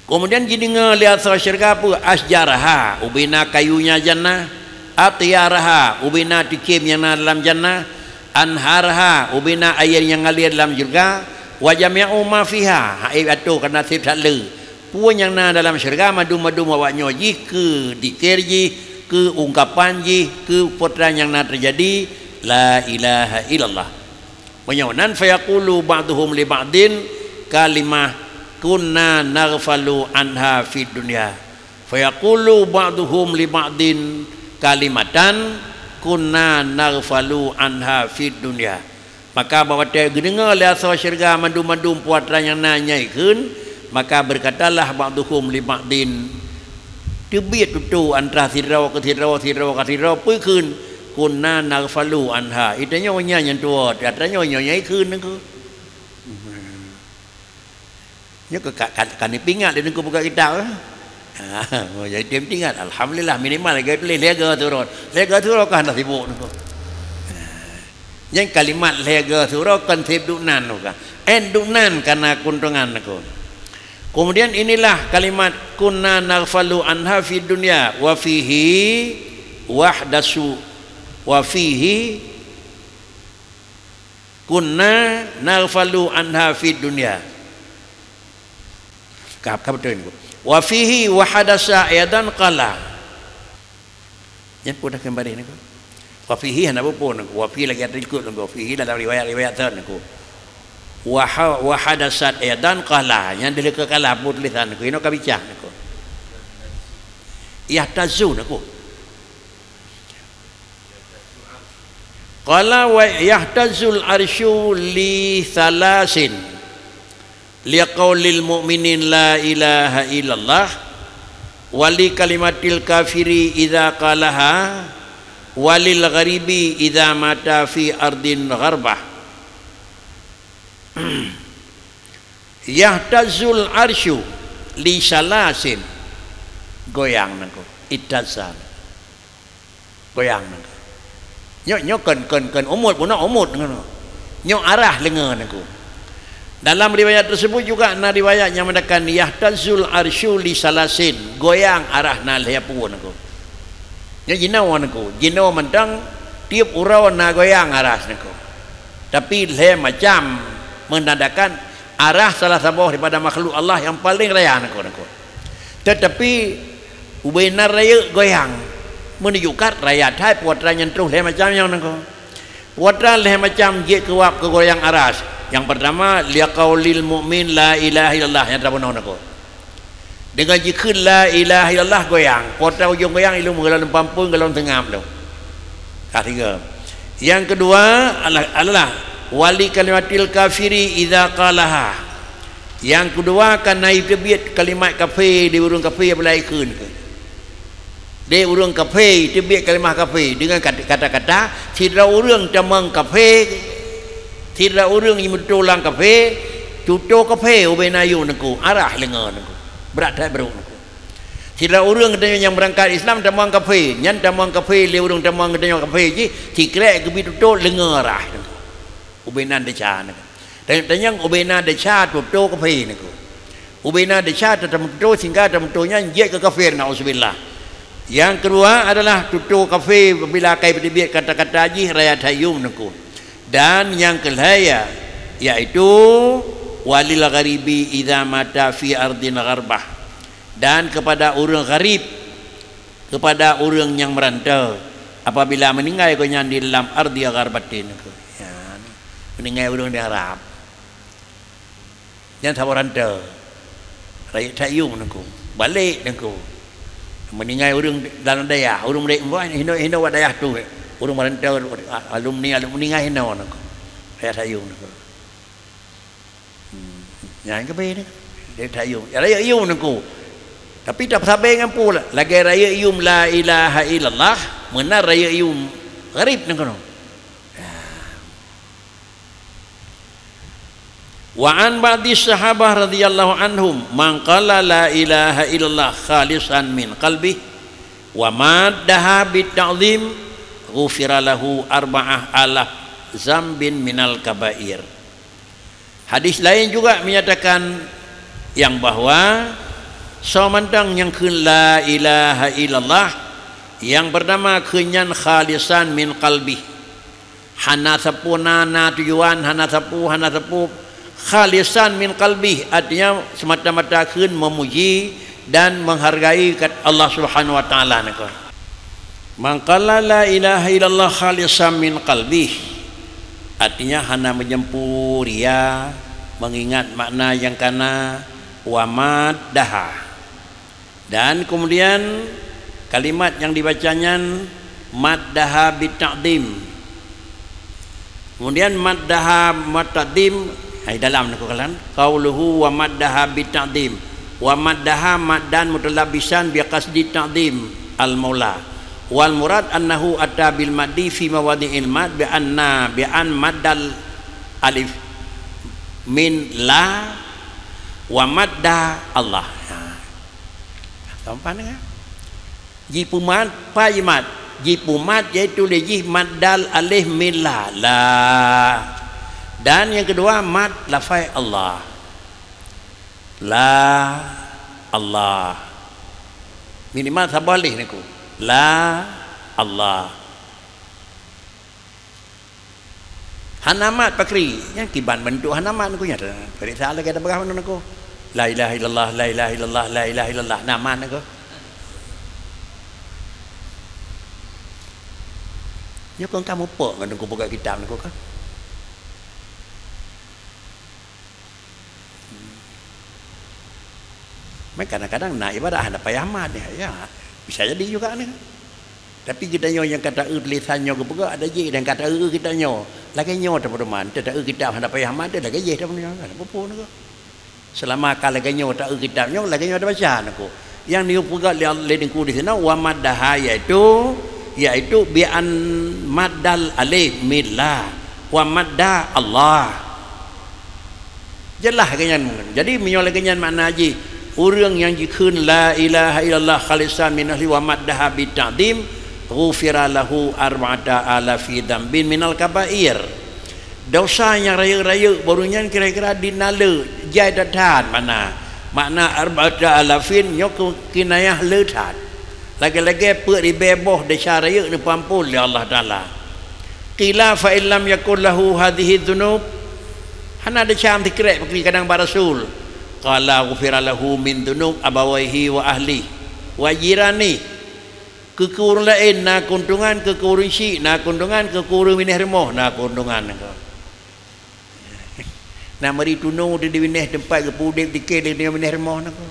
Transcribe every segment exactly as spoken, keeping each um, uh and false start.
Keumudian jideungoe lé asoe syeuruga peue? Asyjaraha, ubena kayunya jannah, atyaraha, ubena teucém nyang na dalam jannah, anharaha, ubena ayé nyang ngalir dalam syeuruga, wa jami'u ma fiha, hai atô ka naseb that le. Peue nyang na dalam syeuruga, mandum-mandum awaknyoe jih keu zikir jih, keu ungkapan jih, keu peue nyang na teujadi, la ilaha illallah. Meunyoe nan, fayaqulu ba'duhum li ba'din kalimah kunna naghfalu anha fid dunya. Fayaqulu ba'duhum li ba'din kalimatan kunna naghfalu anha fid dunya. Maka bak watée geudeungoe lé asoe syeuruga mandum-mandum peue atra nyang na nyan jikheun, maka beukatalah ba'duhum li ba'din, teubiet tutoe antara sidroe keu sidroe, sidroe keu sidroe, peue kheun, "Kunna naghfalu anha." Ita nyoe nyan nyang tuwoe, atra nyoe nyoe nyang jikheun nyan keuh. Nyoe keuh ka, ka, ka neupeuingat lé Teungku buka kitab, eh. Ha, oh, jadi tem ingat. Alhamdulillah, minimal lagée tuléh lhée go surot. Lhée go surot ka hana sibuk Teungku. Ha. Nyan kalimat lhée go surot kon seb duek nan Teungku. En duek nan ka na keuntungan Teungku. Kemudian inilah kalimat kunna naghfalu anha fid dunya wa fihi wahdasu wa fihi kunna naghfalu anha fid dunya. Ka, ka beutôi Teungku. Wa fihi wa hadasa aidan qala. Nyan peue dah keumbali Teungku. Wa fihi hana peue-peue Teungku. Wa fihi lagée teukot Teungku. Wa fihi dalam riwayat-riwayat that Teungku. Wa ha-, wa hadasat aidan qala. Nyan dileuka qala peue tulisan Teungku. Inoe ka bicah Teungku. Yahtazu Teungku. Qala wa yahtazzul arsyu li salasin, liqaulil mu'minin la ilaha illallah, wa li kalimatil kafiri idza qalaha, wa lil gharibi idza mata fi ardin gharbah. Yahtazzul arsyu li salasin, goyang Teungku, ihtazza. Goyang Teungku. Nyoe, nyoe kon, kon, kon umut, bunoe umut Teungku. Nyoe arah leungoe Teungku. Dalam riwayat tersebut juga na riwayat nyang mengatakan yahtazzul arsyu li salasin, goyang arah na lhée peue Teungku. Nyoe jinoe Teungku, jinoe mantong tiep uroe na goyang arah Teungku. Tapi lhée macam menandakan arah salah saboh daripada makhluk Allah nyang paleng raya Teungku, Teungku. Tetapi ubena rayeuk goyang meununjukkan raya that peue atra nyang troh lhée macam nyan Teungku. Peue atra lhée macam jeuet keu wab keu goyang aras. Nyang pertama, liqaulil mu'min la ilaha illallah nyang teupeunong Teungku. Deungon jikheun la ilaha illallah goyang. Peue atra ujong goyang ilom golom pampun golom seungab lom. Ka tiga. Nyang keudua adalah, adalah wa li kalimatil kafiri idza qalaha. Nyang keudua ka na iteubiet kalimat kafé di ureuëng kafé apabila ikheun keu. Di ureuëng kafé iteubiet kalimat kafé deungon kat-, kata-kata sidroe ureuëng tamong kafé, sidroe ureuëng jimeutulang kafé, tutoe kafé ubena yum Teungku, arah leungoe Teungku. Brat that brok Teungku. Sidroe ureuëng geutanyoe nyang beurangkat Islam tamong kafé, nyan tamong kafé lé ureuëng tamong geutanyoe kafé jih, sikrek geubi tutoe leungoe arah Teungku. Ubena desya Teungku. Tanyong ubena desya tutoe kafé Teungku. Ubena desya teumeututoe sehingga teumeututoe nyan jeuet keu kafir, naudzubillah. Nyang keudua adalah tutoe kafé bila ka iteubiet kata-kata jih raya that yum Teungku. Dan nyang keulhée, yaitu walil gharibi idza mata fi ardin gharbah. Dan kepada ureuëng gharib, kepada ureuëng nyang meurantau, apabila meuninggai gobnyan di dalam ardhi gharbatin, ya, meuninggai ureuëng di Arab, nyan saboh rantau, rayeuk that yum Teungku, balek Teungku. Meuninggai ureuëng dalam dayah, ureuëng meudek, hinoe, hinoe bak dayah tu, ureuëng meurantau, alumni, alumni meuninggai hinoe Teungku, rayeuk that yum Teungku. Hmm. Nyan keubiet ni. Dia that yum. Ya, rayeuk yum Teungku. Tapi tapeusabe ngon peue lah. Lagée rayeuk yum la ilaha illallah, meunan rayeuk yum gharib Teungku. Wa an ba'di sahabah radhiyallahu anhum man qala la ilaha illallah khalisan min qalbih wa maddaha bit ta'zim ghufira lahu arba'ah alaf zambin minal kabair. Hadis lain juga menyatakan yang bahwa Soe mantong nyang kheun la ilaha illallah, nyang peurtama kheun nyan khalisan min qalbih. Hana sapeue na, na tujuan, hana sapeue, hana sapeue. Khalisan min qalbih, artinya semata-mata kheun memuji dan menghargai kat Allah Subhanahu wa Taala niko. Man qala la ilaha illallah khalisan min qalbih, artinya hana meujampu ria, mengingat makna nyang kana, wa maddaha. Dan kemudian kalimat nyang dibaca nyan maddaha bita'zim. Kemudian maddaha mad ta'zim, hai dalam niko kalan, qauluhu wa maddaha bita'zim. Wa maddaha maddan mutalabbisan bi qasdi ta'zim al-maula. Wal murad annahu ata bil maddi fi mawadi'il mad bi anna, bi an maddal alif min la wa madda Allah. Ha. Gampang dengar. Jipeumat, pa jimat. Jipeumat yaitu lé jih maddal alif min la. La. Dan yang kedua, mad lafai Allah. La Allah. Minimal saboh alif niko. La Allah. Hana mat pakri, nyan kiban bentuk hana mat niko nyan. Periksa lagèe tabagah meunan niko. La ilaha illallah, la ilaha illallah, la ilaha illallah. Na mat niko. Nyoe kon kamoe pok ngon Teungku peugah kitab niko kah? Maka kadang-kadang na ibarat hana payah mat, ya, ya, bisa jadi juga ni. Tapi geutanyoe nyang ka ta-eu tulésan nyoe geupeugah ada jih dan ka ta-eu kitab nyoe. Lagèe nyoe tapeuruman, ta-eu kitab hana payah mat, lagèe jih tapeuruman, hana peue-peue niko. Selama ka lagèe nyoe ta-eu kitab nyoe, lagèe nyoe tabaca niko. Nyang neupeugah lé, lé Teungku di sinan, wa maddaha, yaitu, yaitu bi an maddal alif min la, wa madda Allah. Jeulaih lagèe nyan. Jadi, meunyoe lagèe nyan makna jih, ureueng nyang jikheun la ilaha illallah khalisan min qalbih wa maddaha bita'zim, ghufira lahu arba'ata alafi dzambin minal kabair. Desya nyang rayeuk-rayeuk baru nyan kira-kira dinaleue, jai that-that makna. Makna arba'ata alafin nyoe keu kinayah le that. Lagèe-lagèe peuet ribèe boh desya rayeuk neupeuampôn lé Allah Taala. Qila fa in lam yakun lahu hadhihi dzunub, hana desya meusikrek pakri kadang bak Rasul. Qala ghufira lahu min dzunub abawaihi wa ahlihi wa jiranihi. Keu, keu ureueng laén na keuntungan, keu, keu ureueng syik na keuntungan, keu, keu ureueng binéh rumoh na keuntungan. Na meuri tunoe di binéh teumpat geupeu udép tikée di binéh rumoh niko.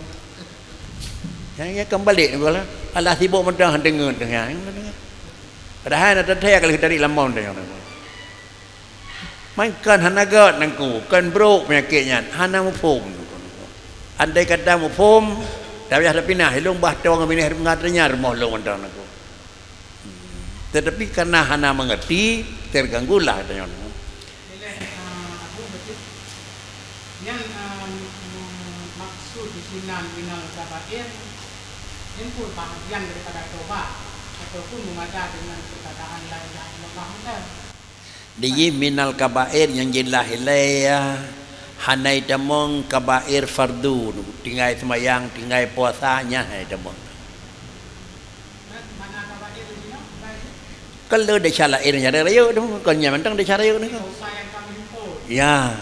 Nyang, nyang kan balek niko lah. Alah sibok mantong deungon teuh nyan. Padahai na teuntèe ka lheueh tarék lam mon teuh nyan. Mangkon hana gèt nangku, kon brok peunyakét nyan, hana muphom. Andai kata muphom, tabiyah tapinah, ilôn bah tong binéh ngat nyan rumoh lôn mantong nangku. Tetapi karena hana mengerti, terganggulah tanyoe. Nilai, ah, Abu betul. Nyan, ah, maksud di sinan minal kabair, nyan pun bahagian daripada tobat, ataupun memada dengan perkataan la ilaha illallah itu. Di jih minal kabair nyang jeulaih ilée, hana itamong kabair fardu, tinggai seumayang, tinggai puasa, nyan hana itamong. Kon le desya laén nyang rayeuk tu, kon nyan mantong desya rayeuk niko. Ya.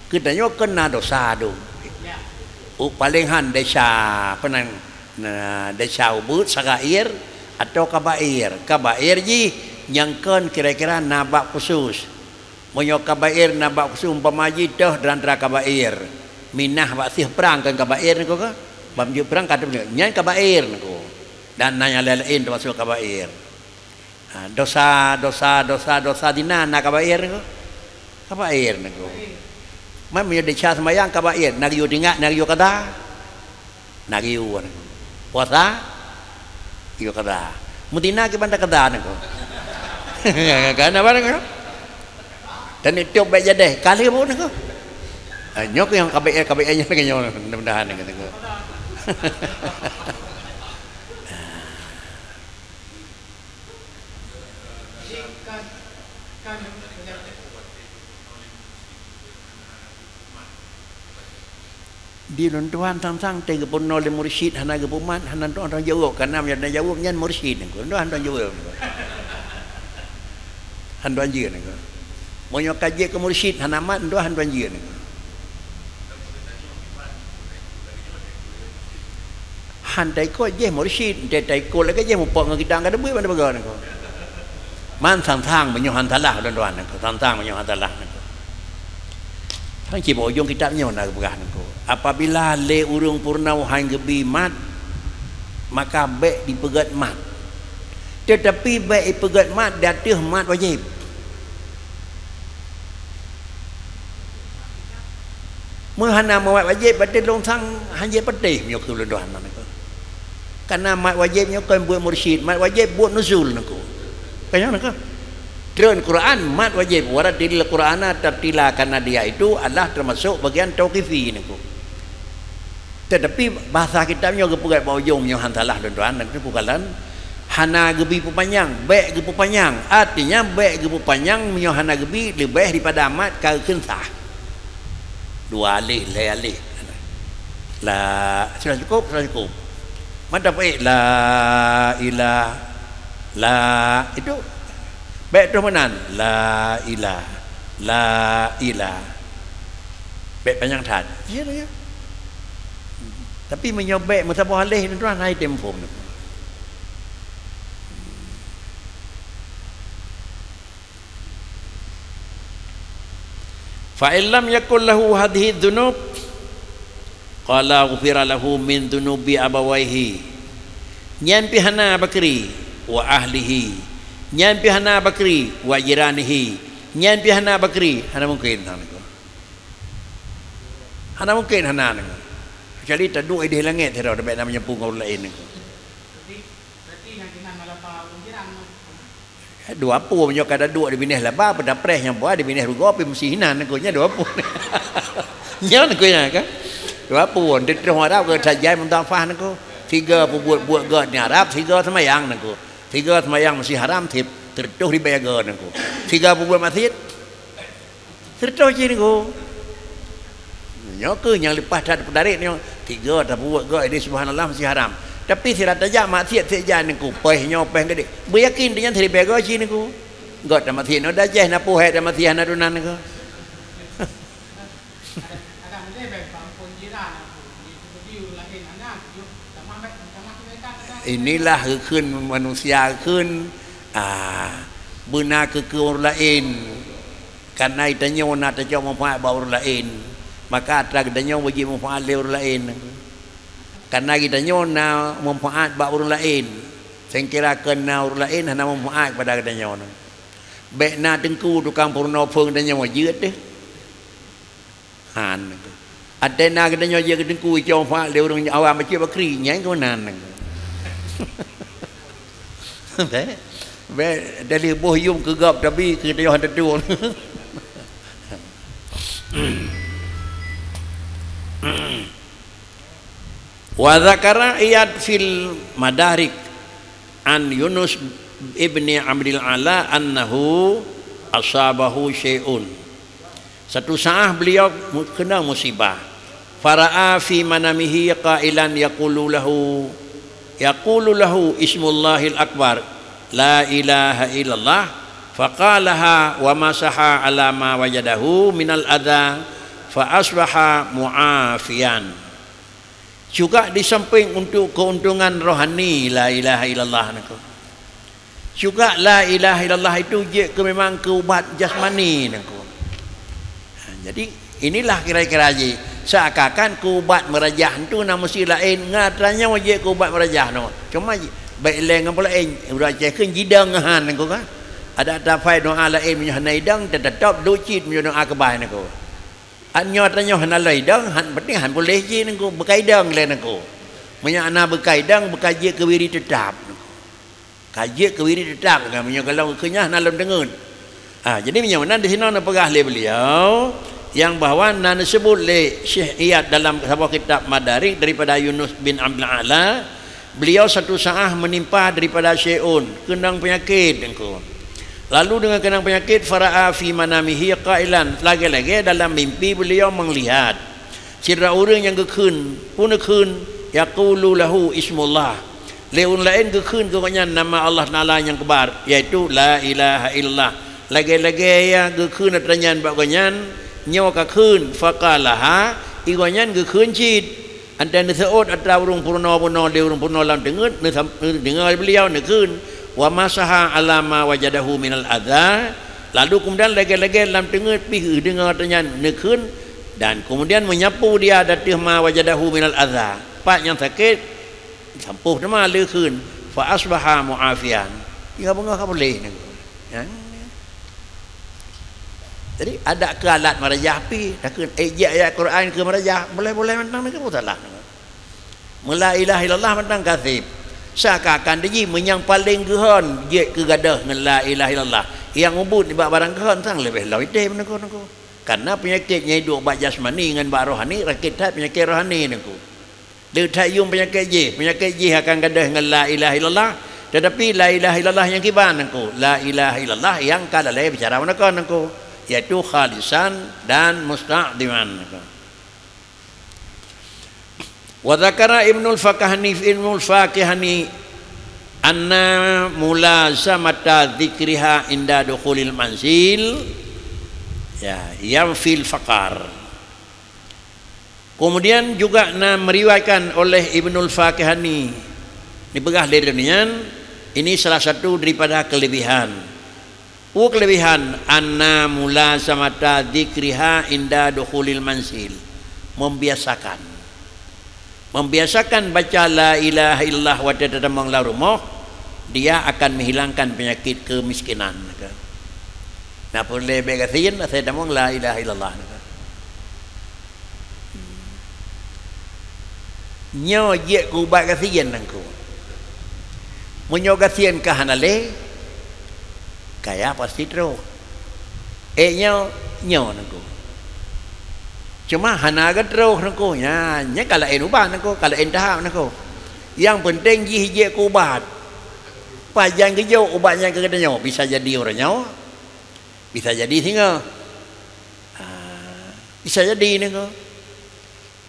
Geutanyoe kon na desya dum. U paléng han desya, apa nan, na desya ubeut, sagair, atau kabair. Kabair jih nyang kon kira-kira na bab khusus. Meunyoe kabair na bab khusus, umpama jih toh di antara kabair. Minah bak sieh prang kon kabair niko kah? Bak meujeuet prang ka teupeuleuk. Nyan kabair niko. Dan na nyang laén-laén teumasuk kabair. Ha, desya, desya, desya, desya dina na kabair niko. Kabair niko. Man meunyoe desya seumayang kabair, na geuyue tinggai, na geuyue kada. Na geuyue niko. Puasa, geuyue kada. Meuzina kiban kada niko. Kan apa niko? Dan itu baik jadi, kali pun niko. Ha, nyoe nyang kabair, kabair nyan lagèe nyoe, mudah-mudahan niko. Di lôn tuan sang-sang teuh geupeurunoe lé mursyid hana geupeumat, hana tuan-tuan jaweueb, karena meunyoe na jaweueb nyan mursyid nyan, lôn tuan-tuan jaweueb. Hana tuan jeuet nyan. Meunyoe ka jeuet keu mursyid hana mat, lôn tuan-tuan jeuet nyan. Han taikot jih mursyid, entah taikot lagée jih mupok ngon kitab ka teubiet ban teupeugah nyan. Man sang-sang meunyoe han salah lôn tuan nyan, sang-sang meunyoe han salah nyan. Sang cit bak ujong kitab nyoe na geupeugah nyan. Apabila lé ureuëng peurunoe han geubi mat, maka bék jipeugét mat. Teutapi bék jipeugét mat di ateueh mat wajéb. Meuhana meumat wajéb, berarti lôn sang han jeuet patéh meunyoe keu lôn tuan nyan. Karena mat wajéb nyoe kon buet mursyid, mat wajéb buet nuzul nyan. Kan nyan kan? Treun Quran mat wajéb, warattilil Qur'ana tartila, karena dia itu adalah termasuk bagian tauqifi nyan. Teutapi bahasa kitab nyoe geupeugah bak ujong nyoe han salah lôn tuan, nyan bukan hana geubi peupanyang, bék geupeupanyang. Artinya bék geupeupanyang meunyoe hana geubi leubeh daripada mat ka geukheun sah. Dua aleh, lhée aleh. La, sudah cukup, sudah cukup. Mantap, eh, la ilah, la, itu bék troh meunan. La ilah, la ilah. Bék panyang that. Iya, iya. Tapi meunyoe bék meusaboh aleh, tuan, hai tem phom. Fa in lam yakul lahu hadhihi dzunub, qala ghufira lahu min dzunubi abawaihi. Nyan pih hana bakri wa ahlihi. Nyan pih hana bakri wa jiranihi. Nyan pih hana bakri, hana mungkin hana niko. Hana mungkin hana niko. Kecuali taduek ideh langét sidroe, tabek na meunyampung ngon ureuëng laén niko. Dua pue meunyoe ka taduek di binéh laba, peudapreh nyang ba di binéh rugoe pih meusi hinan niko nya dua pue. Nyan niko nya kan. Dua pue, di troh Arab ke tajai mudhafah niko. Tiga peubuet-buet gét di Arab, tiga seumayang niko. Tiga seumayang meusi haram, teutoh ribèe gét niko. Tiga peubuet maksiet, Seureutoh jih niko. Nyoe keuh nyang leupah that peudaret nyoe. Tiga tapubuet gét ini subhanallah meusi haram. Tapi sira tajak maksiet sejak niko, péh nyoe péh gede. Beuyakin tanyan siribèe gét jih niko. Gét tamaksiet nyoe dajeh na pohé tamaksiet hana tunan niko. Inilah geukheun manusia geukheun, ah, beuna keu ureuëng laén. Karena geutanyoe na tacok manfaat bak ureuëng laén, maka atra geutanyoe wajéb manfaat lé ureuëng laén. Karena geutanyoe na manfaat bak ureuëng laén, seungkira keu na ureuëng laén hana manfaat kepada geutanyoe. Bék na teungku tukang peurunoe phon geutanyoe jeuet deh. Han. Até na geutanyoe jeuet keu teungku icong fak lé ureuëng awam bacut bakri, nyan keuh nan. Bék, bék dari boh yum keu gab tabi keu geutanyoe han teutueng. Wa dzakara Iyad fil Madarik an Yunus ibni Abdil Ala annahu asabahu syai'un. Satu saat beliau mu-, kena musibah. Fara'a fi manamihi qailan yaqulu lahu, yaqulu lahu ismullahil akbar, la ilaha illallah, faqalaha wa masaha ala ma wajadahu minal adza, fa asbaha mu'afiyan. Juga di samping untuk keuntungan rohani la ilaha illallah niko. Juga la ilaha illallah itu jeuet keu memang keu ubat jasmani niko. Ha, jadi inilah kira-kira jih seakan-akan keu ubat meurajah tu na meusi laén ngon tanyoe jeuet keu ubat meurajah nyoe. Cuma ji-, bék lé ngon peulaén, ureuëng Aceh kheun jidong han niko kan. Ada tafai doa laén meunyoe hana idong, teutap duek cit meunyoe doa keubah niko. Nyoe tanyoe hana lé idong, han penting han puléh jih niko, beukai idong lé niko. Meunyoe hana beukai idong, beukai jeuet keu wirid teutap. Ka jeuet keu wirid teutap, meunyoe golom keu nyan hana lom deungon. Ha, jadi meunyoe meunan di sinoe neupeugah lé beliau, nyang bahwa na neuseubut lé Syekh Iyad dalam saboh kitab Madarik daripada Yunus bin Abdul Ala, beliau satu saat menimpa daripada syai'un, keunong peunyakét niko. Lalu dengan keunong peunyakét, fara'a fi manamihi qailan, lagée-lagée dalam mimpi beliau meulihat. Sidroe ureuëng nyang geukheun, peue neukheun, yaqulu lahu ismullah. Lé ureuëng laén geukheun keu gobnyan nama Allah Taala nyang keubar, yaitu la ilaha illallah. Lagée-lagée nyang geukheun atra nyan bak gobnyan, nyoe ka kheun, faqalaha, i gobnyan geukheun cit. Atra neuseuôt atra ureuëng peurunoe bunoe lé ureuëng peurunoe lam teungeut, neudeungoe beuliau neukheun, wa masaha ala ma wajadahu minal adza, lalu keumudian lagée-lagée lam teungeut pih deungoe atra nyan neukheun, dan keumudian meunyapu dia ateueh ma wajadahu minal adza, pat nyang sakét, sampôh teuma lé kheun, fa asbaha muafian. Tinggai beungoh ka puléh nangku. Ya. Jadi adak keu alat meurajah pih, takheun, eh, jak ayat Quran keu meurajah, boleh-boleh mantong nangku, peue salah nangku. Meula ilaha illallah mantong ka sép. Seakan-akan jih meunyoe nyang paleng geuhon jeuet keu gadôh ngon la ilaha illallah. Nyang ubit nibak barang geuhon sang leubeh lom ideh nangku-nangku. Karena peunyakét nyang iduek bak jasmani ngon bak rohani, rakét that peunyakét rohani nangku. Le that yuem peunyakét jih, peunyakét jih akan gadôh ngon la ilaha illallah. Tetapi la ilaha illallah nyang kiban nangku, la ilaha illallah nyang ka lalai bicara meunangku nangku, yaitu khalisan dan musta'diman nangku. Wa dzakara Ibnul Fakahani, Ibnul Fakihani, anna mulazamata dzikriha inda dukhulil manzil, ya, yanfil faqar. Kemudian juga na meriwayatkan oleh Ibnul Fakihani, dipeugah lé droeneuh nyan, ini salah satu daripada kelebihan. Peue kelebihan? Anna mulazamata dzikriha inda dukhulil manzil. Membiasakan. Membiasakan baca la ilaha illallah watée tatamong lam rumoh, dia akan menghilangkan penyakit kemiskinan. Na peureulée bék gasien, asai tamong la ilaha illallah. Nyoe jeuet keu ubat gasien nangku. Meunyoe gasien ka hana lé, kaya pasti troh. Eh, nyoe, nyoe nangku. Cuma hana geutroh nangku. Nya, nya ka laén ubat nangku, ka laén tahap nangku. Nyang peunteng jih jeuet keu ubat. Pajan geujok ubat nyan keu geutanyoe, bisa jadi uroe nyoe, bisa jadi singoh. Ha, bisa jadi nangku.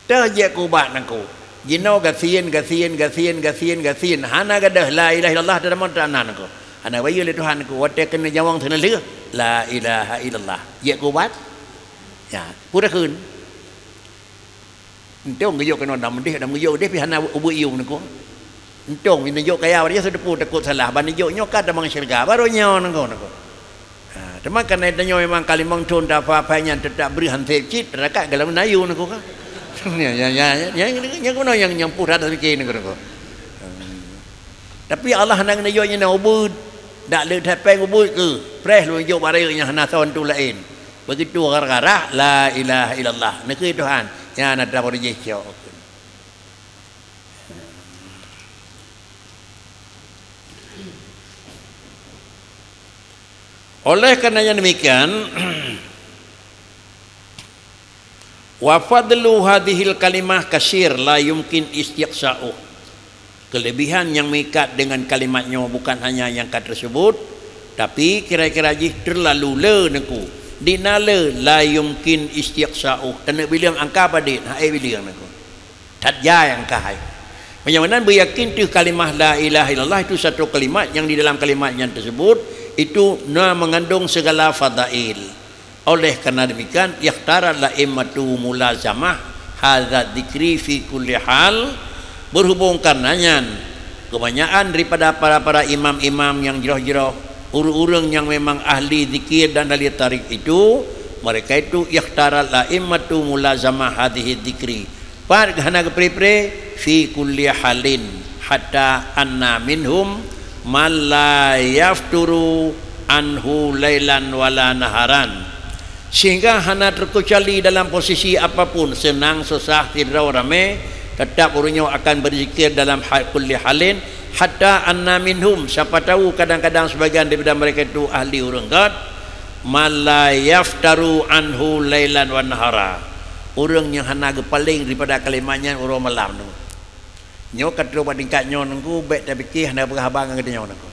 Teuh jeuet keu ubat nangku. Jinoe gasien, gasien, gasien, gasien, gasien. Hana gadôh la ilaha illallah teutamong teunan nangku. Hana bayeue lé Tuhan nangku. Watée keuneuk nyawöng teuneulheueh, la ilaha illallah. Jeuet keu ubat? Ya, peue takheun. Untông geuyue keunoe dam deh, dam geuyue deh pih hana ubit yuem nangku. Untông neujok kaya, dia seudeupu takot salah. Ban neujok nyoe ka tamong syeuruga. Baru nyoe nangku, nangku. Ha, teuma karena tanyoe memang ka limong thon taphai-phai nyan teutap breuh han sép cit, rakat galam Melayu nangku ka. Ya, ya, ya, ya, ya, ya, keunoe nyang, nyang puih rata pike nangku, nangku. Hmm. Tapi Allah hana geunajok nyan ubit, dak le that péng ubit keu, preh lôn jok barek nyang hana son tu laén. Begitu gara-gara la ilaha illallah, neukheun Tuhan, nyan atra baru jih cok. Oleh karena yang demikian, wa fadlu hadhil kalimah kasir la yumkin istiqsa'uh. Kelebihan yang mengikat dengan kalimat nyoe bukan hanya yang ka tersebut, tapi kira-kira jih terlalu le nangku. Dina le la yumkin istiqsa'uh. Taneuk bileung angka padit, hai bileung nangku. That jai angka hai. Meunyoe meunan beuyakin teuh kalimah la ilaha illallah itu satu kalimat yang di dalam kalimat yang tersebut itu na mengandung segala fadail. Oleh karena demikian, ikhtaral la'immatu mulazamah hadza dzikri fi kulli hal. Berhubung karena nyan, kebanyakan daripada para-para imam-imam yang jroh-jroh, ureuëng-ureuëng yang memang ahli zikir dan ahli tarik itu, mereka itu ikhtaral la'immatu mulazamah hadzihi dzikri. Pat hana geupre-pre, fi kulli halin, hatta anna minhum man la yafturu anhu lailan wala naharan. Sehingga hana terkecuali dalam posisi apapun, senang, susah, sidroe, ramé, tetap ureuëng nyoe akan berzikir dalam hal kulli halin, hatta anna minhum, siapa tahu kadang-kadang sebagian daripada mereka itu ahli ureuëng gét, man la yaftaru anhu lailan wa nahara. Ureuëng nyang hana geupaleng daripada kalimat nyan uroe malam tu. Nyoe ka troh bak tingkat nyoe nangku, bék tapike hana peugah haba ngon geutanyoe nangku.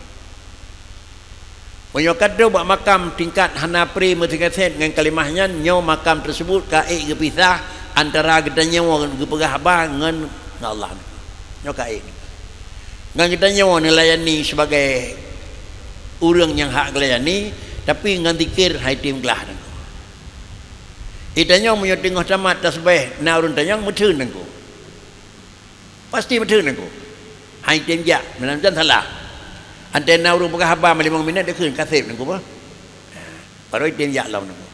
Meunyoe ka troh bak makam tingkat hana pre meuteungeset ngon kalimah nyan, nyoe makam tersebut ka ék geupisah Antara geutanyoe geupeugah haba ngon, ngon Allah. Nyoe ka ék. Ngon geutanyoe neulayani sebagai ureuëng nyang hak geulayani, tapi ngon zikir hai tem glah nangko. Geutanyoe meunyoe teungoh tamat tasbih na ureuëng tanyong meutheun nangko. Pasti meutheun nangko. Hai tem jak, meunan jan salah. Antara na ureuëng peugah haba limong minét dikheun kaseb nangko bah. Baru item jak lom nangko.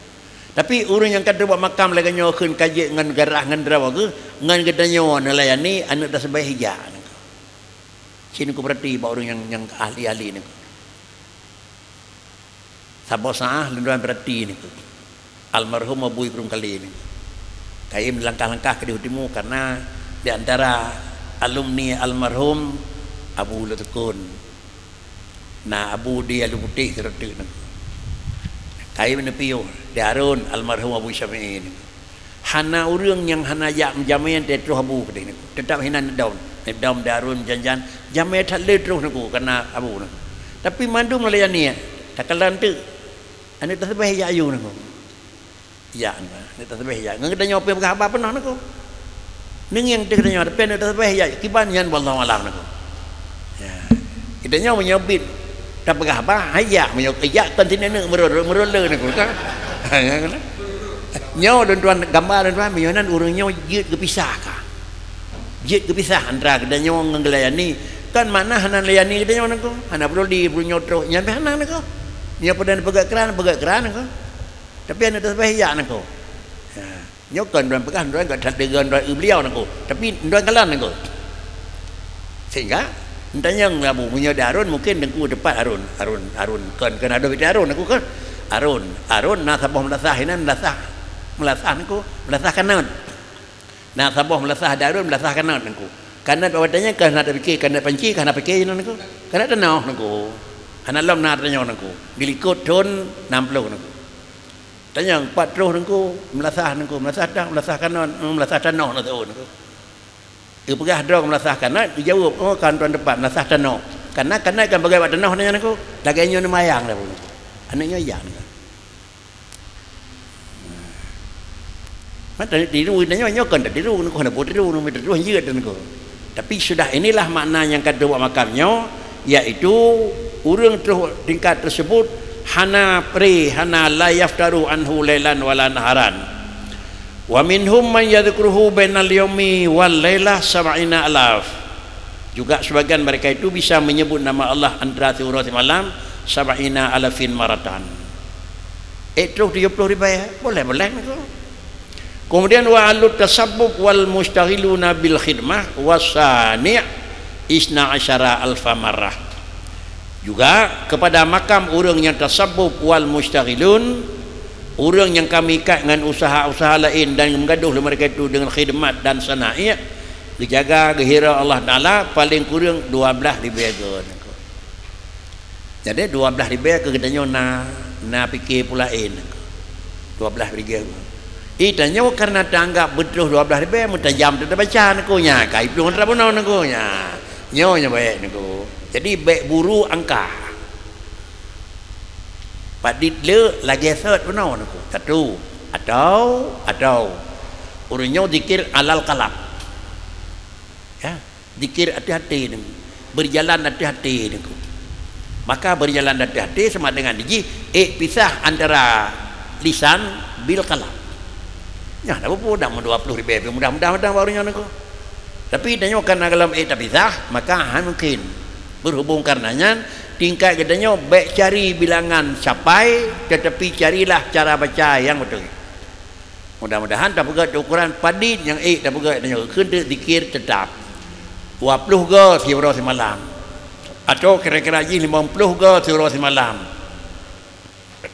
Tapi ureuëng nyang ka teuh bak makam lagée nyoe kheun ka jeuet ngon garah ngon droe geuh, ngon geutanyoe neulayani aneuëk tasbih ijak nangko. Cit nangko berarti bak ureuëng nyang, nyang ahli-ahli nangko. Saboh saah lôn tuan berarti nangko. Almarhum Abu Ibrahim Khalil nangko. Kayém langkah-langkah keudéh u timu karena di antara alumni almarhum Abu Lhokseumawe. Na Abu di Alue Putéh sidroe teuk nangko. Kayém neupiôh di Harun almarhum Abu Syami'i nangko. Hana ureuëng nyang hana jak meujamé teuh troh Abu keudéh nangko. Teutap hinan neudom. Neudom di Harun jan-jan jamé that le troh nangko kana Abu nangko. Tapi mandum lé niat takalon teuk. Aneuëk tasbih jak ayue nangko. Ya, ni tasbih ya. Ngon geutanyoe pih peugah haba peunoh nangko. Neungieng teuh geutanyoe, tapi ni tasbih ya. Kiban nyan wallahu alam nangko. Ya. Geutanyoe meunyoe bit tapeugah haba, hai ya, meunyoe ya kon sini neuk meurole, meurole nangko kan. Nyoe lôn tuan gambar lôn tuan, meunyoe nan ureuëng nyoe jeuet geupisah ka. Jeuet geupisah antara geutanyoe ngon geulayani. Kan makna hana layani geutanyoe nangko. Hana peuduli, peuduli nyoe troh, nyan pih hana nangko. Nyoe peudeh peugah keuran, peugah keuran nangko. Tapi aneuëk tasbih ya nangko. Ya. Nyoe kon droe peugah, droe enggak that deungon droe beliau nangko. Tapi droe kalon nangko. Sehingga, entanyong labu meunyoe di Harun mungkin nangko teumpat Harun. Harun, Harun kon, kon adoh biti Harun nangko kan. Harun, Harun na saboh meulasah inan meulasah. Meulasah nangko, meulasah kanot. Na saboh meulasah di Harun, meulasah kanot nangko. Kanot bak watée nyan ka na tapike, kanot panci ka na pike nangko. Kanot tanoh nangko. Hana lom na tanyoe nangko. Dilikot thon enam puluh nangko. Tanyong, pat troh nangko, meulasah nangko, meulasah tah, meulasah kanot, meulasah tanoh na teuh nangko. Geupeugah droe meulasah kanot, geujaweueb, "Oh, kan tuan teumpat meulasah tanoh." Kana kanot kan bagai bak tanoh nyan nangko. Lagée nyoe neumayang dah pun. Aneuëk nyoe ya nangko. Mata tiru nyoe, nyoe kan tak tiru, nangko hana buet tiru, nangko tiru hanjeuet nangko. Tapi sudah inilah makna nyang ka teuh bak makam nyoe, yaitu ureuëng troh tingkat tersebut hana pre, hana la yaftaru anhu lailan wala naharan. Wa minhum man yadzkuruhu bainal yaumi wal lailah sab'ina alaf. Juga sebagian mereka itu bisa menyebut nama Allah antara siuroe simalam sab'ina alafin maratan. Eh, troh tujuh puluh ribée, boleh-boleh nangko. Kemudian, wa ahlut tasabbub wal mustaghiluna bil khidmah wasani' isna asyara alfa marrah. Juga kepada makam ureuëng nyang tasabbub wal mustaghilun, ureuëng nyang ka meuikat ngon usaha-usaha laén dan meugadoh lé mereka itu deungon khidmat dan sana'i', geujaga, geuhira Allah Taala, paléng kureueng dua blaih ribée goe. Jadi, dua blaih ribée keu geutanyoe na, na pike peulaén. Dua blaih ribée. Ih, tanyoe kareuna taanggab beutroh dua blaih ribée, meutajam teuh tabaca nangko nyan, ka iplueng atra bunoe nangko nyan. Nyoe nyang baék nangko. Jadi, bék buru angka. Padit le lagée sot bunoe nangko. Satu, atau, atau. Ureuëng nyoe zikir alal qalb. Ya. Zikir até até nangko, berjalan até até nangko. Maka berjalan até até sama dengan jih ék pisah antara lisan bil qalb. Nyan dah peue dua puluh ribée, mudah-mudahan, mudah-mudahan baru nyan nangko. Tapi tanyoe kan dalam ék tapisah, maka han mungkin. Berhubung karena nyan, tingkat geutanyoe bék cari bilangan capai, tetapi carilah cara baca yang betul. Mudah-mudahan tapeugét ukuran padit nyang ék tapeugét nyoe keu zikir teutap. Dua ploh goe siuroe simalam. Atau kira-kira jih limong ploh goe siuroe simalam.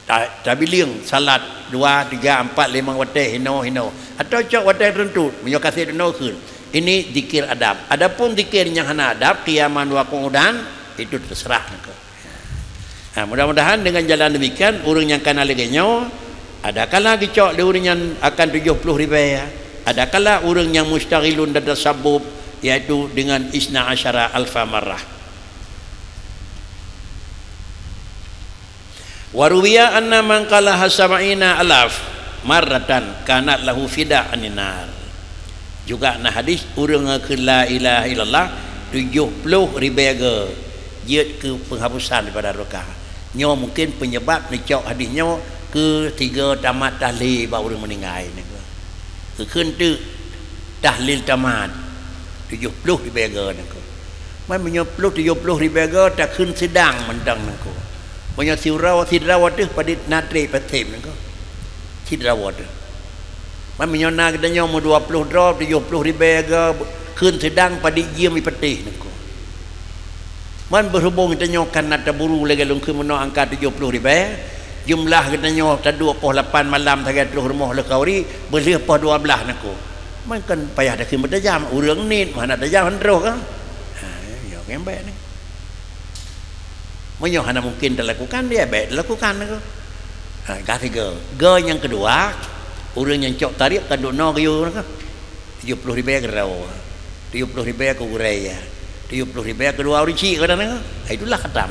Ta-, tabiling salat dua, tiga, empat, lima watée hinoe-hinoe. Atau cok watée teuntut, meunyoe ka sép teunoe kheun. Ini zikir adab. Adapun zikir nyang hana adab, qiyaman wa qu'udan, itu terserah engkau. Ha, mudah-mudahan dengan jalan demikian, ureuëng nyang kana lagée nyoe, adakala geucok lé ureuëng nyan akan tujoh ploh ribée, adakala ureuëng nyang mustaghilun dan tasabbub, yaitu dengan isna asyara alfa marrah. Wa ruwiya anna man qalaha sab'ina alaf marratan kanat lahu fida anin nar. Juga na hadis, ureuëng ngon kheun la ilaha illallah tujoh ploh ribée goe jeuet keu peunghapusan daripada neuraka. Nyoe mungken peunyeubab neucok hadis nyoe keu tiga tamat tahlil bak ureuëng meuninggai nyoe. Keu kheun teuk tahlil tamat tujoh ploh ribée goe nyoe. Man meunyoe ploh tujoh ploh ribée goe takheun seudang mantong nyoe. Meunyoe sidroe sidroe teuh padit na treb patem nyoe. Sidroe teuh. Man meunyoe na geutanyoe meu dua ploh droe tujoh ploh ribée goe kheun seudang padit jeuem ipeuteh nyoe. Man beuhubong geutanyoe ka na taburu lagée lôn kheun meunoe angka tujoh ploh ribée, jumlah geutanyoe taduek poh lapan malam sagai troh rumoh leukauri beulheueh poh dua blaih nyoe. Man kan payah takheun beutajam, ureuëng nit mah hana tajam han troh ka. Ha, nyoe kan baik ni. Meunyoe hana mungken talakukan, dia baik talakukan nyoe. Ha, ka sigoe. Goe nyang keudua, ureuëng nyang cok tarikh ka duek noe geuyue nyoe. Tujoh ploh ribée keudroe, tujoh ploh ribée keu gurée, tujoh ploh ribée keudua ureuëng chik keu nyoe. Itulah khatam.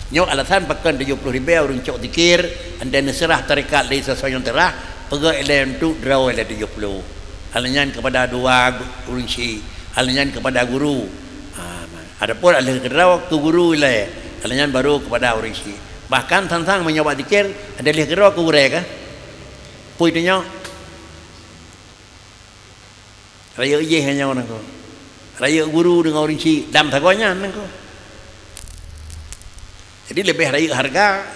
Nyoe alasan pakon tujoh ploh ribée ureuëng cok zikir, andai neuseurah tarekat lé sasoe nyang teurah, peugah ilée untuk droe ilée tujoh ploh. Hal nyan kepada dua gu-, ureuëng chik, hal nyan kepada guru. Ha, adapun aleuh keudroe keu guru ilée, hal nyan baru kepada ureuëng chik. Bahkan sang-sang meunyoe bak zikir, ada lheueh keudroe keu gurée ka. Pui tu nyoe. Rayeuk jéh nyoe nangko. Rayeuk guru deungon ureuëng chik dam sagoe nyan nangko. Jadi leubeh rayeuk hareuga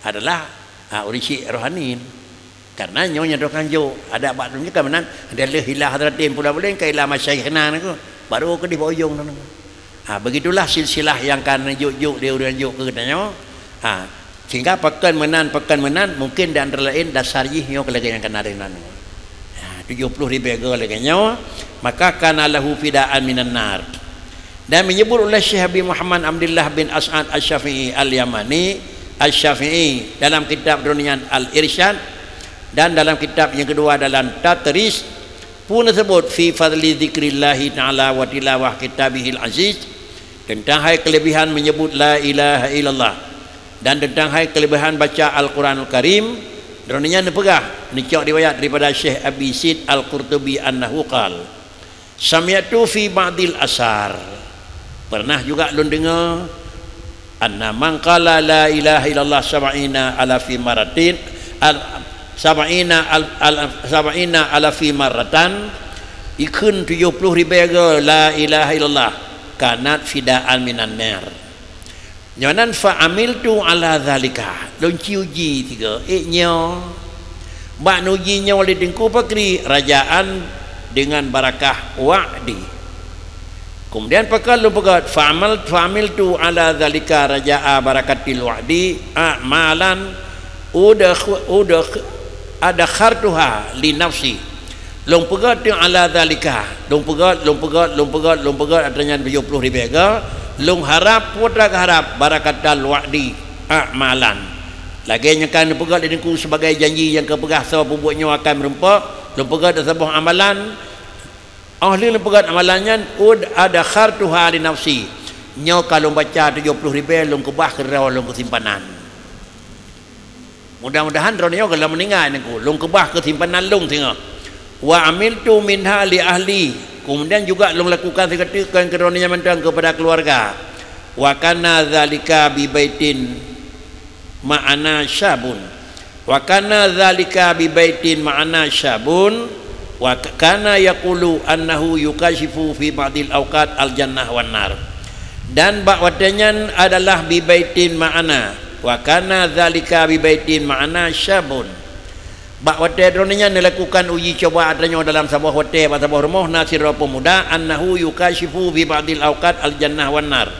adalah, ha, ureuëng chik rohani. Karena nyoe nyang tukang jok, adak bak dunia ka meunan, ada lheueh ila hadratin pula boleh ka ila masyaikhna nangko. Baru keudeh bak ujong nangko. Ha, begitulah silsilah nyang ka neujok-jok lé ureuëng jok keu geutanyoe. Ha, sehingga pakon meunan, pakon meunan, mungken di antara laén dasar jih nyoe lagée nyang kana deungon. Ha, tujoh ploh ribée goe lagée nyoe, maka kana lahu fidaan minan nar. Dan menyebut oleh Syekh Abi Muhammad Abdullah bin As'ad Asy-Syafi'i Al-Yamani, Asy-Syafi'i, dalam kitab droeneuh nyan Al-Irsyad, dan dalam kitab nyang keudua dalam Tatris, pun tersebut fi fadli dzikrillahi ta'ala wa tilawah kitabihil aziz, tentang hai kelebihan menyebut la ilaha illallah dan tentang hai kelebihan baca Al-Quranul Karim, droeneuh nyan neupeugah, neucok riwayat daripada Syekh Abi Sid Al-Qurtubi annahu qal, sami'tu fi ba'dil asar, pernah juga lôn deungoe, anna man qala la ilaha illallah sab'ina alafi maratin, al-, sab'ina al-, al-, sab'ina alafi maratan, ikheun tujoh ploh ribée goe la ilaha illallah, kanat fidaan minan nar. Nyoe nan fa amiltu ala zalika, lôn ci uji tiga, ék nyoe. Bak neuji nyoe lé Teungku Pakri, rajaan dengan barakah wa'di. Kemudian pakon lôn peugét, fa'amal, fa'amiltu ala zalika raja'a barakatil wa'di a'malan udakh-, udakh-, adakhartuha li nafsi. Lôn peugét teuh ala zalika, lôn peugét, lôn peugét, lôn peugét, lôn peugét, atra nyan tujoh ploh ribée goe, lôn harab, peue atra geuharab, barakatal wa'di a'malan. Lagée nyang ka neupeugét lé Teungku sibagai janji nyang ka peugah soe peubuet nyoe akan meurumpok, lôn peugét saboh amalan, óh lheueh lôn peugét amalan nyan, ud adakhartuha li nafsi. Nyoe ka lôn baca tujoh ploh ribée lôn keubah keudroe lôn keu simpanan. Mudah-mudahan droeneuh nyoe gohlom meuninggai Teungku, lôn keubah keu simpanan lôn singoh. Wa amiltu minha li ahli. Kemudian juga lôn lakukan sigoe teuk kon keu droeneuh nyan mantong keupada keuluwarga. Wa kana zalika bi baitin ma'ana syabun. Wa kana zalika bi baitin ma'ana syabun. Wa k-, kana yaqulu annahu yukasyifu fi ba'dil awqat al-jannah wan nar. Dan bak watée nyan adalah bi baitin ma'ana. Wa kana zalika bi baitin ma'ana syabun. Bak watée droeneuh nyan neulakukan uji cuba atra nyoe dalam saboh watée bak saboh rumoh na sidroe peumuda, annahu yukasyifu fi ba'dil awqat al-jannah wan nar.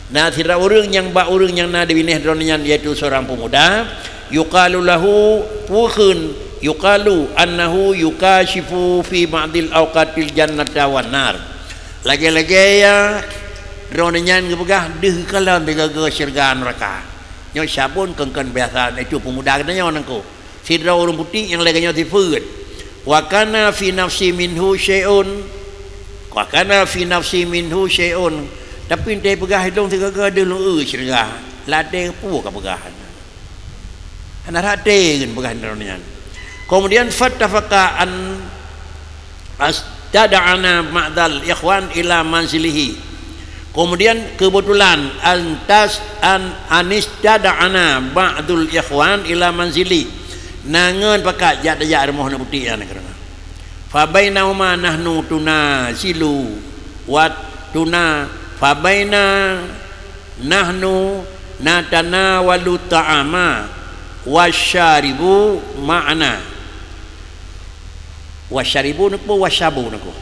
Na sidroe ureuëng nyang bak ureuëng nyang na di binéh droeneuh nyan, yaitu seurang peumuda, yuqalu lahu, peue kheun, yuqalu annahu yukasyifu fi ba'dil awqatil jannata wan nar. Lagée-lagée ya, droeneuh nyan geupeugah deuh kalon sigoe-goe syeuruga neuraka. Nyoe syabun kon-kon biasa, itu peumuda geutanyoe nangko. Sidroe ureuëng putéh nyang lagée nyoe sifeuet. Wa kana fi nafsi minhu syai'un. Wa kana fi nafsi minhu syai'un. Tapi entée peugah lôn sigoe-goe deuh lôn eu syeuruga. Ladée peue ka peugah. Hana rate ngon peugah droeneuh nyan. Kemudian fattafaqa an as-, Tada'ana ba'dal ikhwan ila manzilihi. Kemudian kebetulan antas an anistada'ana ba'dul ikhwan ila manzili. Na ngon pakat jak tajak rumoh aneuk putéh nyan keudroe. Fa bainahuma nahnu tunazilu wa tuna fa baina nahnu natanawalu ta'ama wasyaribu ma'ana. Wasyaribu niko, wasyabu niko.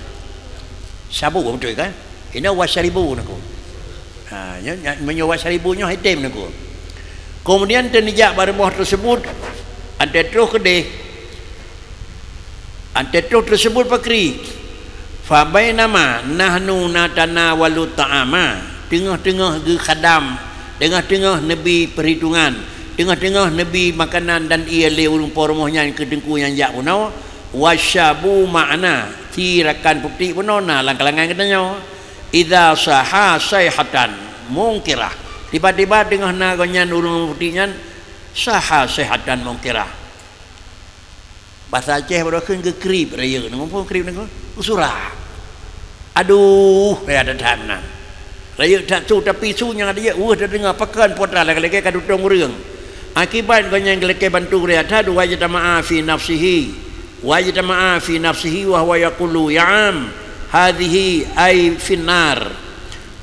Syabu beutôi kan? Ina wasyaribu niko. Ha, nya, nya, meunyoe wasyaribu nyoe hitam niko. Kemudian teunijak bak rumoh tersebut, antai troh keudeh, antai troh tersebut pakri. Fa bainama nahnu natanawalu ta'ama, teungoh-teungoh geukhadam, teungoh-teungoh neubi peurhitungan, teungoh-teungoh neubi makanan dan ié lé ureuëng po rumoh nyan keu teungku nyang jak bunoe, wasyabu ma'ana, ci rakan putéh bunoe na lam kalangan geutanyoe. Idza saha saihatan mungkirah. Tiba-tiba teungoh na gobnyan ureuëng putéh nyan saha saihatan mungkirah. Basa Aceh baroe kheun geukrieb rayeuk, na muphom krieb niko? Geusurak. Aduh, rayeuk that-that meunan. Rayeuk that su, tapi su nyang rayeuk weueh tadeungoe pakon po that lagée-lagée ka tutong ureuëng. Akibat gobnyan geulakée bantu rayeuk that, wajtama'a fi nafsihi. Wajtama'a fi nafsihi wa huwa yaqulu, "Ya am, hadhihi ay finnar."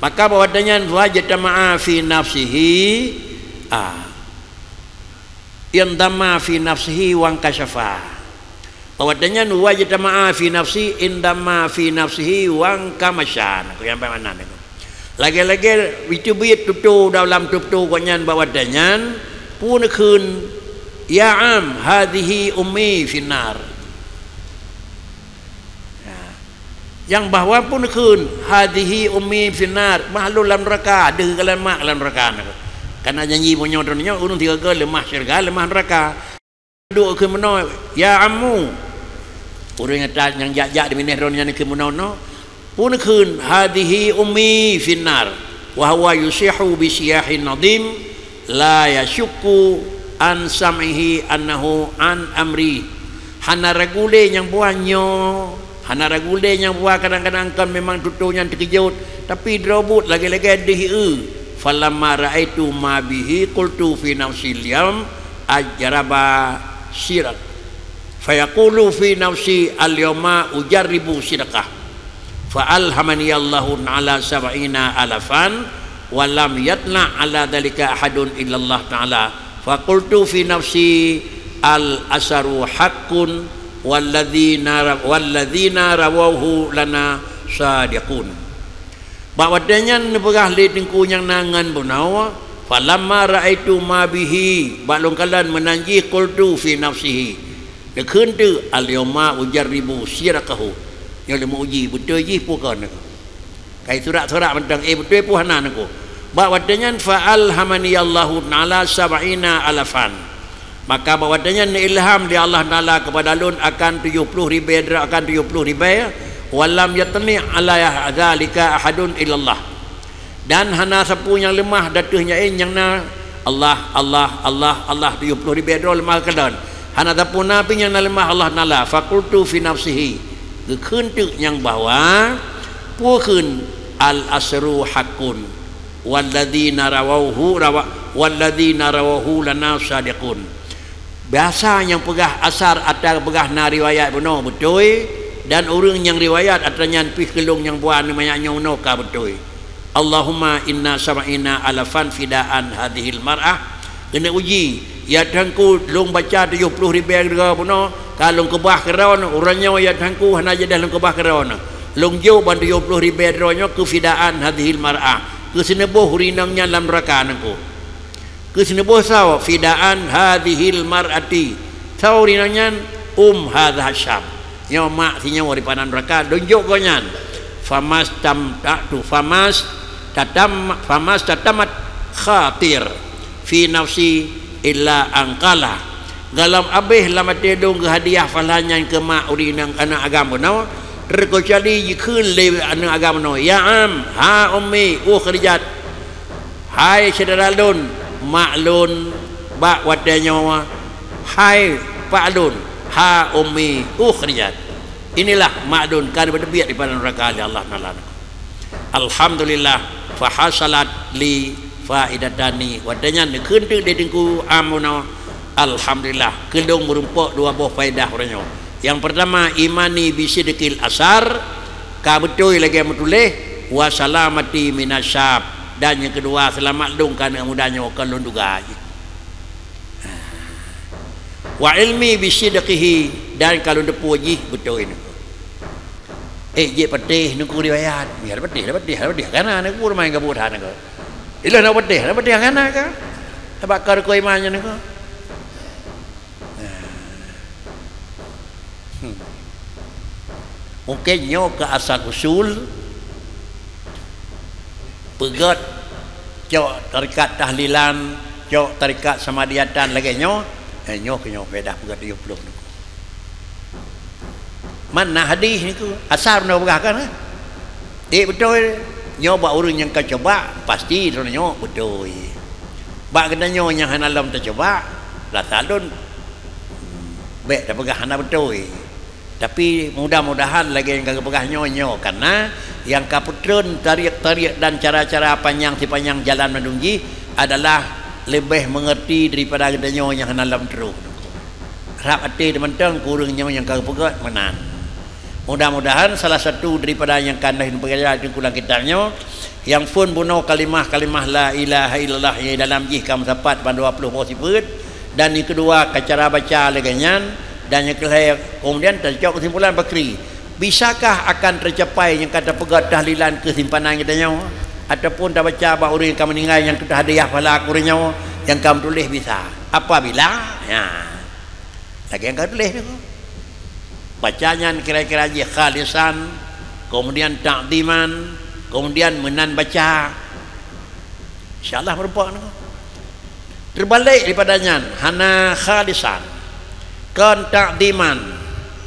Maka bak watée nyan wajtama'a fi nafsihi, ah, indamma fi nafsihi wankasyafa. Bak watée nyan wajtama'a fi nafsi indamma fi nafsihi wankamasya. Nah, ku nyang makna niko. Lagée-lagée itu bit tutoe dalam tutoe gobnyan bak watée nyan, peue neukheun, "Ya am, hadhihi ummi finnar." Ya. Nyang bahwa peue neukheun, "Hadhihi ummi finnar," mah lôn lam neuraka, deuh galak mak lam neuraka. Kana janji meunyoe droeneuh nyoe ureuëng tiga-tiga leumah syeuruga, leumah neuraka. Duek keu meunoe, "Ya ammu." Ureuëng nyang ta-, nyang jak-jak di binéh droeneuh nyan keu meunoe-noe. Peue neukheun, "Hadhihi ummi finnar," wa huwa yusihu bi siyahin nadhim, la yasyukku an sam'ihi annahu an amri. Hana ragu lé nyang buah nyoe, hana ragu lé nyang buah kadang-kadang kon memang tutoe nyan teukeujot, tapi droe buet lagée-lagée deuh ié. Falamma ra'aitu ma bihi qultu fi nafsi, "Al-yawm ajraba sirat." Fayaqulu fi nafsi, "Al-yawma ujarribu sidqah." Fa alhamani Allahu ta'ala sab'ina alafan wa lam yatla' ala dzalika ahadun illallah ta'ala. Fa qultu fi nafsi, "Al-asaru haqqun walladzina ra-, walladzina rawauhu lana shadiqun." Bak watée nyan neupeugah lé teungku nyang na ngon bunoe, "Falamma ra'aitu ma bihi," bak lôn kalon meunan jih, "qultu fi nafsihi." Neukheun teuk, "Al-yawma ujarribu sidqahu." Nyoe lé meu-uji beutôi jih peue kon niko. Kai surak-surak mantong, eh, beutôi peue hana niko. Bak watée nyan, "Fa alhamani Allahu ta'ala sab'ina alafan." Maka bak watée nyan neuilham lé Allah Taala keupada lôn akan tujoh ploh ribée droe, akan tujoh ploh ribée, "Wa lam yatli' ala dzalika ahadun illallah." Dan hana sapeue nyang leumah di ateueh nyan nyang na Allah, Allah, Allah, Allah, tujoh ploh ribée droe leumah keudroe. Hana sapeue na pih nyang na leumah Allah Taala. Faqultu fi nafsihi. Geukheun teuk nyang bahwa, peue kheun, "Al-asru haqqun, walladzina rawauhu rawa-, walladzina rawauhu lana shadiqun." Biasa nyang peugah asar ata peugah na riwayat bunoe beutôi, dan ureuëng nyang riwayat ata nyan pih keu lôn nyang buah nyoe manyak nyoe bunoe ka beutôi. Allahumma inna sab'ina alafan fidaan hadhil mar'ah. Keuneuk uji, ya Tuhanku, lôn baca tujoh ploh ribée droe bunoe, ka lôn keubah keudroe, uroe nyoe ya Tuhanku hana jeuet lôn keubah keudroe. Lôn jok ban tujoh ploh ribée droe nyoe keu fidaan hadhil mar'ah, keu seuneubôh ureuëng inong nyan lam neuraka nangku. Keu seuneubôh sawa fidaan hadhil mar'ati. Sawa ureuëng inong nyan um hadha syab. Nyoe mak sinyoe di padang neuraka, lôn jok gobnyan. Famas tamta'tu, famas tatam, famas tatamat khatir fi nafsi illa angkala. Galom abéh lam até lôn geuhadiah pahala nyan keu mak ureuëng inong aneuk agam bunoe, teukecuali jikheun lé aneuk agam bunoe, "Ya am, ha ummi, ukhrijat." Hai syedara lôn, mak lôn bak watée nyoe, hai pak lôn, ha ummi ukhrijat. Inilah mak lôn ka neubeubiet daripada neuraka lé Allah Taala. Alhamdulillah, fahasalat li faidatani. Watée nyan neukheun teuk lé Teungku Am bunoe, alhamdulillah, keu lôn meurumpok dua boh faedah uroe nyoe. Nyang peurtama, imani bisidqil asar, ka beutôi lagée meutuléh, wa salamati minasyab, dan nyang keudua, seulamat lôn ka aneuk muda nyoe kon lôn duga jih. Wa ilmi bisidqihi, dan ka lôn teupeue jih beutôi nyoe. Eh, jeuet patéh nyoe riwayat. Ya, patéh, patéh, patéh. Kana nyoe ramai ka buet hana ka. Ilah na patéh, na patéh kana ka. Sabab ka rukon iman nyoe ka. Hmm. Mungkin nyoe keu asal usul peugét cok tarekat tahlilan, cok tarekat samadiatan lagée nyoe, eh, nyoe keu nyoe faedah peugét tujoh ploh nyoe. Man na hadih nyoe, asal nyoe peugah kan, eh? Eh, beutôi. Nyoe bak ureuëng nyang ka coba, pasti droeneuh nyoe beutôi. Bak geutanyoe nyang hana lom teucoba, rasa lôn, hmm, bék tapeugah hana beutôi. Tapi mudah-mudahan lagée nyang ka geupeugah nyoe, nyoe kana nyang ka peutreun tariek-tariek dan cara-cara panyang sipanyang jalan mandum jih adalah leubeh meungerti daripada geutanyoe nyang hana lom trok. Rab até teuh mantong keu ureuëng nyoe nyang ka geupeugét meunan. Mudah-mudahan salah satu daripada nyang ka lheueh neupeugah lé Teungku lam kitab nyoe, nyang phon bunoe kalimah-kalimah la ilaha illallah nyang dalam jih ka meusapat ban dua ploh boh sifeuet, dan nyang keudua ka cara baca lagée nyan, dan nyang keulhée keumudian tacok keusimpulan pakri. Bisakah akan teucapai nyang ka tapeugét tahlilan keu simpanan geutanyoe? Ataupun tabaca bak ureuëng nyang ka meuninggai nyang ka tahadiah pahala keu ureuëng nyoe nyang ka meutuléh bisa? Apabila, ya. Lagée nyang ka tuléh nyoe. Baca nyan kira-kira jih khalisan, keumudian takdiman, keumudian meunan baca. Insya Allah meurumpok nyoe. Teubalek daripada nyan, hana khalisan, kon takdiman,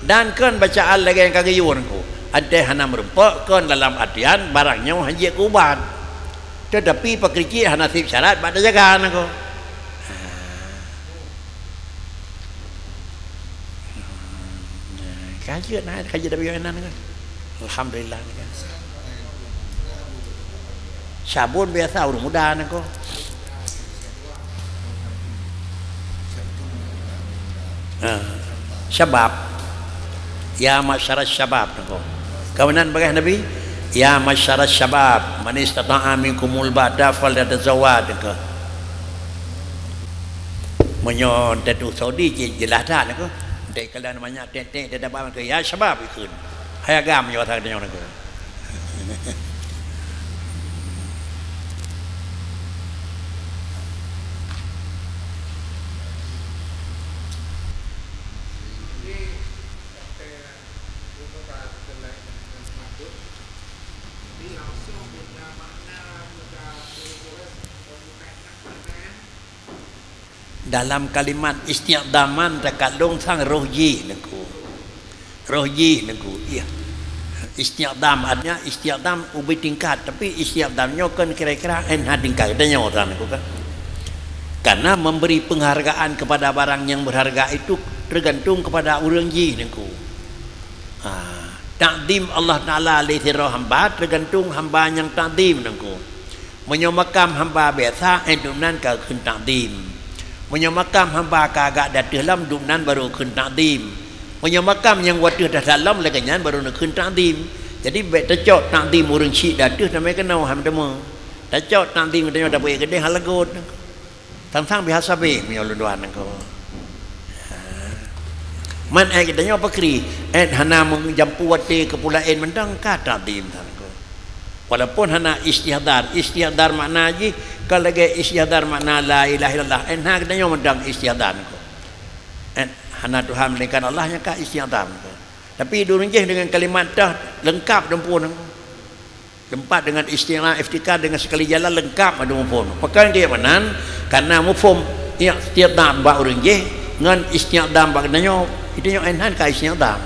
dan kon bacaan lagée nyang ka geuyue nyoe. Anté hana meurumpok, kon dalam artian barang nyoe hana jeuet keu ubat. Teutapi pakri cit hana sép syarat bak tajaga nyoe. Ha. Ka jeuet na, ka jeuet tapiôh inan kan. Alhamdulillah kan. Sabon biasa ureuëng muda nyoe ko. Ha. Syabab. Ya masyarakat syabab nyoe ko. Kawinan bagah Nabi, "Ya masyarakat syabab, man istata'a minkumul ba'ata falyatazawwaj," nyoe ko. Meunyoe teutuh Saudi, je-, jeulaih that nyoe ko. Dek kala manyak tek-tek dia dapat ke, "Ya syabab," ikheun. Hai agam nyoe asa nyoe nyoe. Dalam kalimat istiqdaman takalon sang roh jih nyoe ko. Roh jih nyoe ko. Iya. Istiqdam artinya istiqdam ubit tingkat, tapi istiqdam nyoe kan kira-kira N H tingkat geutanyoe tan nyoe ko kan. Karena memberi penghargaan kepada barang yang berharga itu tergantung kepada ureuëng jih nyoe ko. Ha, takdim Allah Taala lé sidroe hamba tergantung hamba nyang takdim nyoe ko. Meunyoe makam hamba biasa, eh, dum nan ka kheun takdim. Meunyoe makam hamba ka agak di ateueh lom, dum nan baru kheun takdim. Meunyoe makam nyang u ateueh that lom, lagée nyan baru neukheun takdim. Jadi bék tacok takdim ureuëng chik di ateueh tamé keunoe, hai meuteumé. Tacok takdim geutanyoe tapeuék keudeh hana lagot. Sang-sang biasa beh meunyoe lôn tuan nyoe ko. Ha. Man eh geutanyoe pakri, eh hana meujampu watée keu peue laén mantong ka takdim tan nyoe ko. Walaupun hana istihdar, istihdar makna jih ka lagée istihdar makna la ilaha illallah. Eh na geutanyoe mantong istihdar nyoe ko. Eh hana Tuhan melainkan Allah nyang ka istihdar nyoe ko. Tapi di ureuëng jih dengan kalimat tah lengkap dum phon nyoe ko. Teumpat dengan istilah iftikar dengan sekali jalan lengkap mandum muphom. Pakon geuh meunan, karena muphom istiqdam bak ureuëng jih ngon istiqdam bak geutanyoe, geutanyoe enhan ka istiqdam.